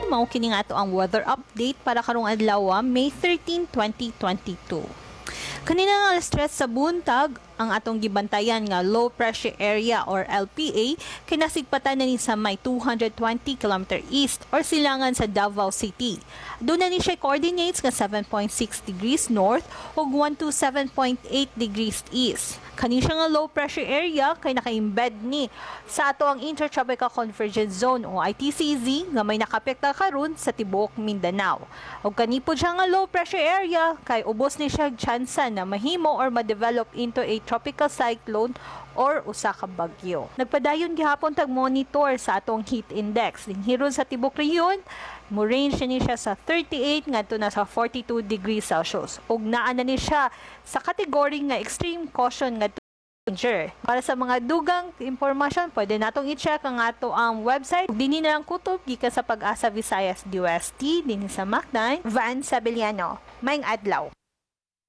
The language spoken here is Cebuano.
Mao kini nga ato ang weather update para karong adlaw, May 13, 2022. Kanina nga alas 3 sa buntag, ang atong gibantayan nga low pressure area or LPA kay nasigpatan na ni sa may 220 km east or silangan sa Davao City. Duna ni siya coordinates nga 7.6 degrees north ug 127.8 degrees east. Kani siya nga low pressure area kay naka-embed ni sa ato ang Intertropical Convergence Zone o ITCZ nga may nakapekta karon sa tibuok Mindanao. Ug kani po siya nga low pressure area kay ubos ni siya tsansa na mahimo or ma-develop into a tropical cyclone or usa ka bagyo. Nagpadayon gihapon tag monitor sa atong heat index. Dinhi ron sa tibuok rehiyon, mo range ni siya sa 38 ngadto na sa 42 degrees Celsius. Ug naa na ni siya sa category nga extreme caution ngadto danger. Para sa mga dugang impormasyon, pwede natong i-check ang ato ang website. Dinhi na lang kutob gikan sa Pag-asa Visayas DOST, dinhi sa Macdan, Van Sabeliano. Maayong adlaw.